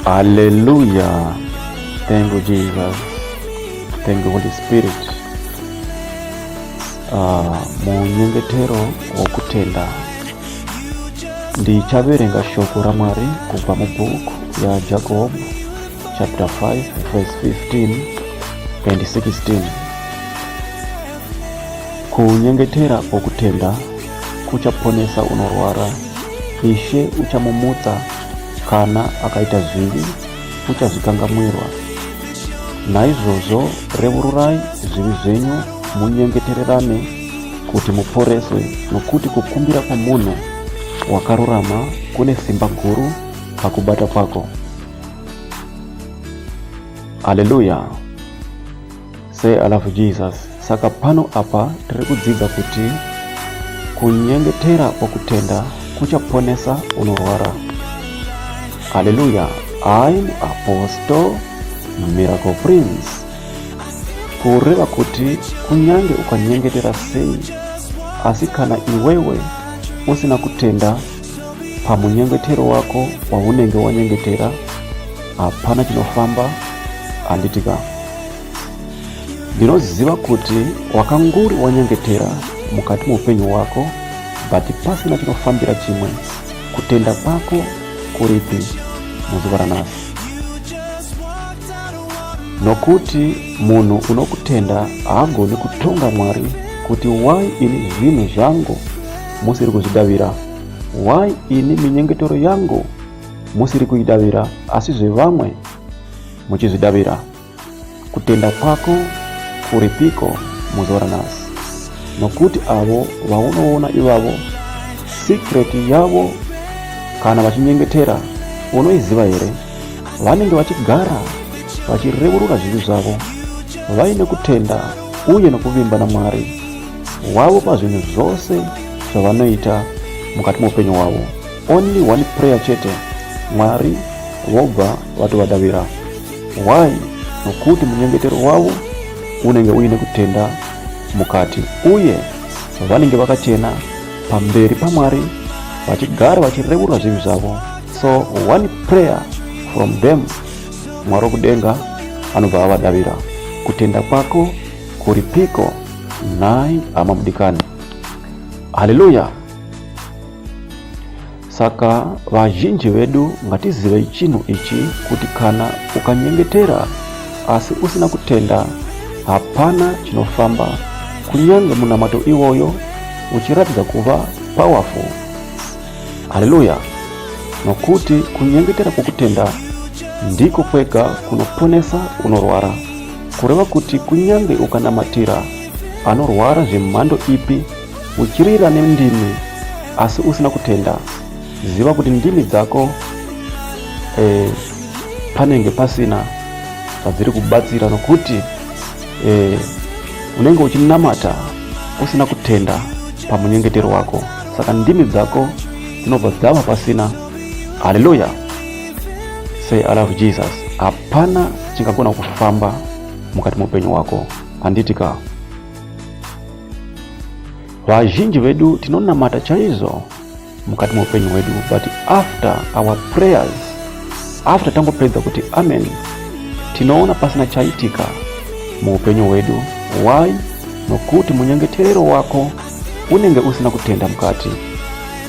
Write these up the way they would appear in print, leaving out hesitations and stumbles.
Hallelujah. Thank you, Jesus. Thank you, Holy Spirit. Munyengetero wokutenda ndichaverenga shoko raMwari kubva mubhuku yaJacob chapter 5 verse 15 and 16. Kunyengetera kwokutenda kuchaponesa unorwara, Ishe uchamumutsa, kana akaita zvivi uchazvikangamwirwa. Naizvozvo reururai zvivi zvenyu munyengetererane kuti muporeswe, nokuti kukumbira kwomunhu wakarurama kune simba guru pakubata kwako. Haleluya! Say I love Jesus. Saka pano apa tiri kudzidza kuti kunyengetera kwokutenda kuchaponesa unorwara. Haleluya. I'm Apostle Miracle Prince. Kureva kuti kunyange ukanyengetera sei, asi kana iwewe usina kutenda pamunyengetero wako waunenge wanyengetera, hapana chinofamba, handitika? Ndinoziva kuti wakanguri wanyengetera mukati meupenyu hwako, but pasina chinofambira chimwe. Kutenda kwako kuripi muzuva ranhasi? Nokuti munhu unokutenda haagoni kutonga Mwari kuti why ini zvinhu zvangu musiri kuzvidavira, why ini minyengetero yangu musiri kuidavira, asi zvevamwe muchizvidavira. Kutenda kwako kuripiko muzuva ranhasi? Nokuti avo vaunoona ivavo secret yavo kana vachinyengetera unoiziva here? Vanenge vachigara vachireurura zvivi zvavo vaine kutenda uye nokuvimba naMwari wavo pazvinhu zvose zvavanoita mukati meupenyu hwavo. Only one prayer chete, Mwari vobva vatovadavira. Why? Nokuti munyengetero wavo unenge uine kutenda mukati uye vanenge vakachena pamberi paMwari vachigara vachireurura zvivi zvavo. So one prayer from them, Mwari wokudenga anobva avadavira. Kutenda kwako kuripiko nhai hama mudikani? Haleluya! Saka vazhinji vedu ngatizivei chinhu ichi kuti kana ukanyengetera asi usina kutenda hapana chinofamba, kunyange munamato iwoyo uchiratidza kuva powerful. Haleluya! Nokuti kunyengetera kwokutenda ndiko kwega kunoponesa unorwara. Kureva kuti kunyange ukanamatira anorwara zvemhando ipi uchirira nendimi asi usina kutenda, ziva kuti ndimi dzako panenge pasina zvadziri kubatsira, nokuti unenge uchinamata usina kutenda pamunyengetero wako, saka ndimi dzako dzinobva dzava pasina. Haleluya! Say I love Jesus. Hapana chingagona kufamba mukati meupenyu hwako, handiti ka? Vazhinji vedu tinonamata chaizvo mukati meupenyu hwedu, but after our prayers, after tangopedza kuti amen, tinoona pasina chaitika muupenyu hwedu. Why? Nokuti munyengeterero wako unenge usina kutenda mukati.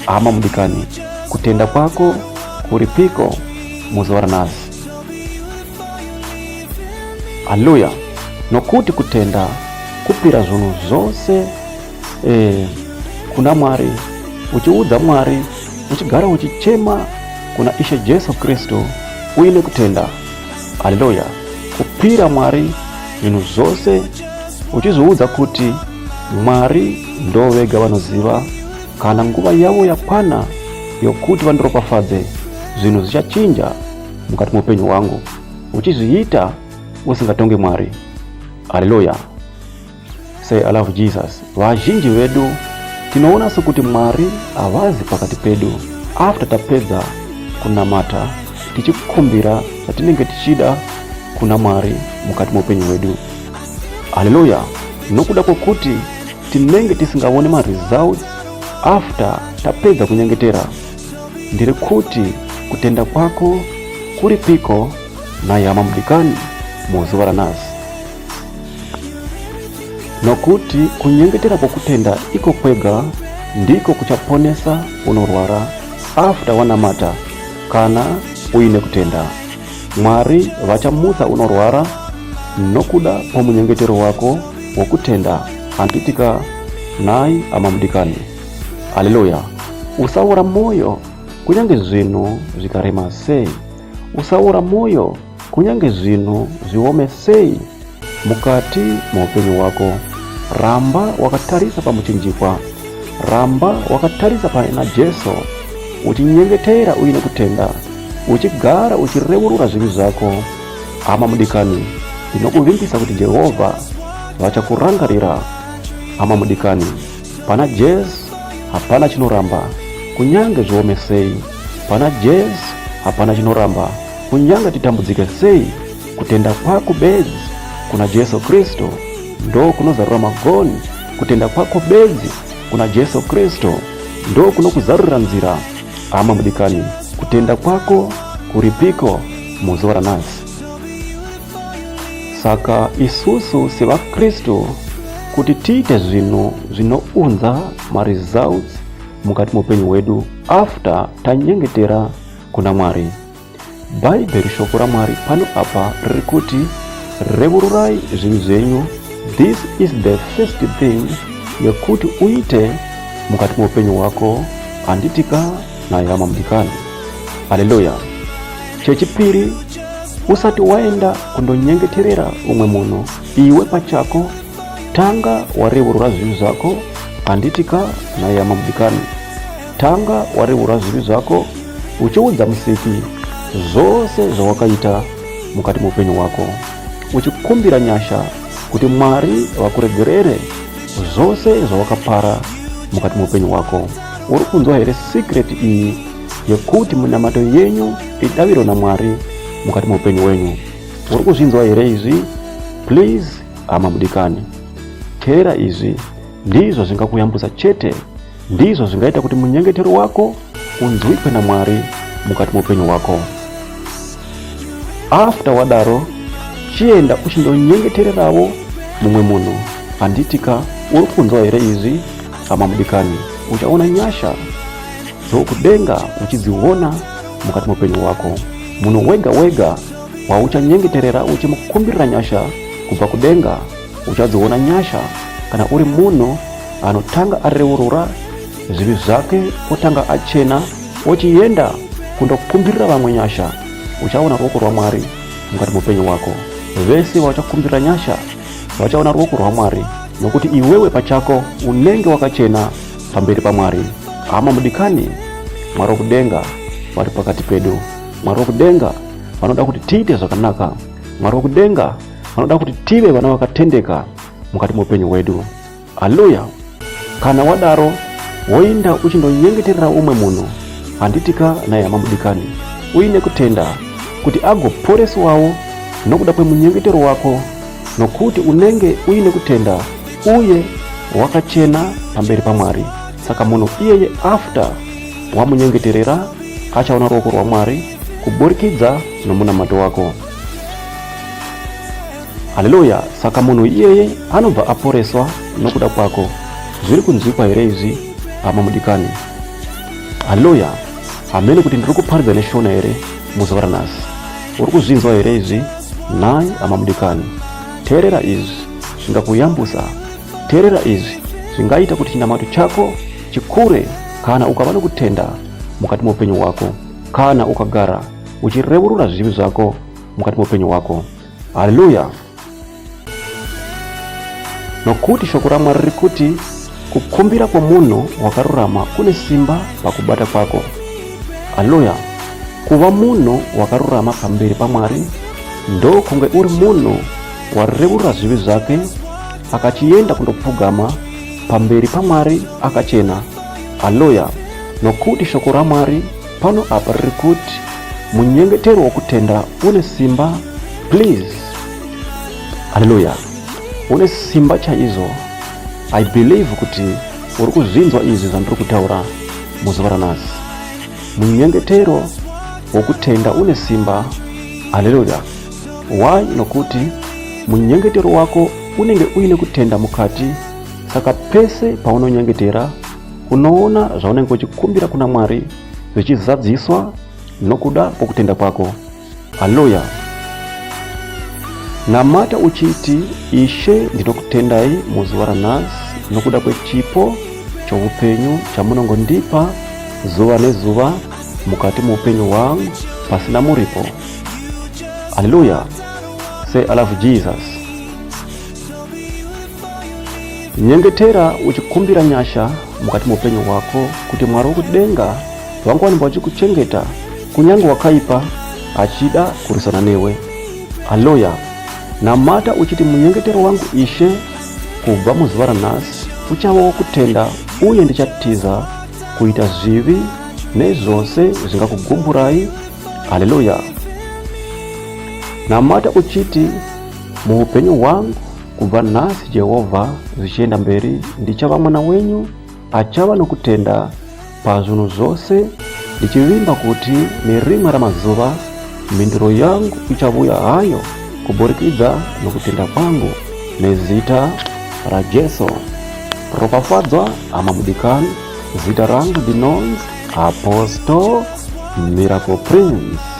Hama mudikani, kutenda kwako kuripiko muzuva ranhasi? Haleluya! Nokuti kutenda kupira zvinhu zvose kuna Mwari, uchiudza Mwari, uchigara uchichema kuna Ishe Jesu Kristu uine kutenda. Haleluya! Kupira Mwari zvinhu zvose uchizviudza kuti Mwari ndo vega vanoziva kana nguva yavo yakwana yokuti vandiropafadze, zvinhu zvichachinja mukati meupenyu hwangu, uchizviita usingatongi Mwari. Haleluya! Say I love Jesus. Vazhinji vedu tinoona sekuti Mwari havazi pakati pedu after tapedza kunamata tichikumbira zvatinenge tichida kuna Mwari mukati meupenyu hwedu. Haleluya! Nokuda kwokuti tinenge tisingaone maresults after tapedza kunyengetera, ndiri kuti kutenda kwako Kuripiko nhai hama mudikani muzuva ranhasi? Nokuti kunyengetera kwokutenda iko kwega ndiko kuchaponesa unorwara after wanamata kana uine kutenda. Mwari vachamutsa unorwara nokuda kwomunyengetero wako wokutenda. Handitika nhai hama mudikani? Haleluya! Usaora mwoyo kunyange zvinhu zvikarema sei. Usaora mwoyo kunyange zvinhu zviome sei mukati meupenyu hwako. Ramba wakatarisa pamuchinjikwa. Ramba wakatarisa pana Jesu uchinyengetera uine kutenda, uchigara uchireurura zvivi zvako. Hama mudikani, ndinokuvimbisa kuti Jehovha vachakurangarira. Hama mudikani, pana Jesu hapana chinoramba, kunyange zviome sei. Pana Jesu hapana chinoramba, kunyange titambudzike sei. Kutenda kwako bedzi kuna Jesu Kristu ndo kunozarura magonhi. Kutenda kwako bedzi kuna Jesu Kristu ndo kunokuzarurira nzira. Hama mudikani, kutenda kwako kuripiko muzuva ranhasi? Saka isusu sevaKristu kuti tiite zvinhu zvinounza maresults mukati meupenyu hwedu after tanyengetera kuna Mwari. Bhaibheri shoko raMwari pano apa riri kuti revururai zvivi zvenyu. This is the first thing yekuti uite mukati meupenyu hwako, handitika naye hama mudikani. Haleluya. Chechipiri, usati waenda kundonyengeterera umwe munhu, iwe pachako tanga wareurura zvivi zvako, handitika naye hama mudikani. Tanga wareurura zvivi zvako uchiudza Musiki zvose zvawakaita mukati meupenyu hwako, uchikumbira nyasha kuti Mwari vakuregerere zvose zvawakapara mukati meupenyu hwako. Uri kunzwa here secret iyi yekuti minamato yenyu idavirwe naMwari mukati meupenyu hwenyu? Uri kuzvinzwa here izvi? Please hama mudikani, teerera izvi, ndizvo zvingakuyambusa chete. Ndizvo zvingaita kuti munyengetero wako unzwikwe naMwari mukati meupenyu hwako. After wadaro, chienda uchindonyengetererawo mumwe munhu. Handitika uri kunzwa here izvi, hama mudikani? Uchaona nyasha dzokudenga uchidziona mukati meupenyu hwako. Munhu wega wega wauchanyengeterera uchimukumbirira nyasha kubva kudenga, uchadziona nyasha kana uri munhu anotanga areurura zvivi zvake otanga achena ochienda kundokumbirira vamwe nyasha. Uchaona ruoko rwaMwari mukati muupenyu hwako. Vese vachakumbirira nyasha vachaona ruoko rwaMwari, nokuti iwewe pachako unenge wakachena pamberi paMwari. Hama mudikani, Mwari wokudenga vari pakati pedu. Mwari wokudenga vanoda kuti tiite zvakanaka. Mwari wokudenga vanoda kuti tive vana vakatendeka mukati meupenyu hwedu. Haleluya! Kana wadaro woinda uchindonyengeterera umwe munhu, handitika naye hama mudikani, uine kutenda kuti agoporeswawo nokuda kwemunyengetero wako, nokuti unenge uine kutenda uye wakachena pamberi paMwari. Saka munhu iyeye after wamunyengeterera achaona ruoko rwaMwari kuburikidza nomunamato wako. Haleluya! Saka munhu iyeye anobva aporeswa nokuda kwako. Zviri kunzwikwa here izvi, hama mudikani? Haleluya! Hameno kuti ndiri kuparidza neshona here muzuva ranhasi. Uri kuzvinzwa here izvi? Nhai, hama mudikani, teerera izvi zvingakuyambusa. Teerera izvi zvingaita kuti chinamato chako chikure kana ukava nokutenda mukati meupenyu hwako, kana ukagara uchireurura zvivi zvako mukati meupenyu hwako. Haleluya! Nokuti shoko raMwari riri kuti kukumbira kwomunhu wakarurama kune simba pakubata kwako. Haleluya! Kuva munhu wakarurama pamberi paMwari ndokunge uri munhu wareurura zvivi zvake akachienda kundopfugama pamberi paMwari akachena. Haleluya! Nokuti shoko raMwari pano apa riri kuti munyengetero wokutenda une simba. Please, haleluya, une simba chaizvo. I believe kuti uri kuzvinzwa izvi zvandiri kutaura muzuva ranhasi. Munyengetero wokutenda une simba. Haleluya! Why? Nokuti munyengetero wako unenge uine kutenda mukati, saka pese paunonyengetera unoona zvaunenge uchikumbira kuna Mwari zvichizadziswa nokuda kwokutenda kwako. Haleluya! Namata uchiti, Ishe, ndinokutendai muzuva ranhasi nokuda kwechipo choupenyu chamunongondipa zuva nezuva mukati muupenyu hwangu pasina muripo. Haleluya! Say I love Jesus. Nyengetera uchikumbira nyasha mukati muupenyu hwako kuti Mwari wokudenga vangowanikwa vachikuchengeta kunyange wakaipa achida kurwisana newe. Haleluya! Namata uchiti munyengetero wangu Ishe kubva muzuva ranhasi uchava wokutenda uye ndichatiza kuita zvivi nezvose zvingakugumburai. Haleluya! Namata uchiti muupenyu hwangu kubva nhasi Jehovha zvichienda mberi ndichava mwana wenyu achava nokutenda pazvinhu zvose ndichivimba kuti nerimwe ramazuva mhinduro yangu ichavuya hayo kuburikidza nokutenda kwangu nezita raJesu. Ropafadzwa hama mudikani, zita rangu ndinonzi Apostle Miracle Prince.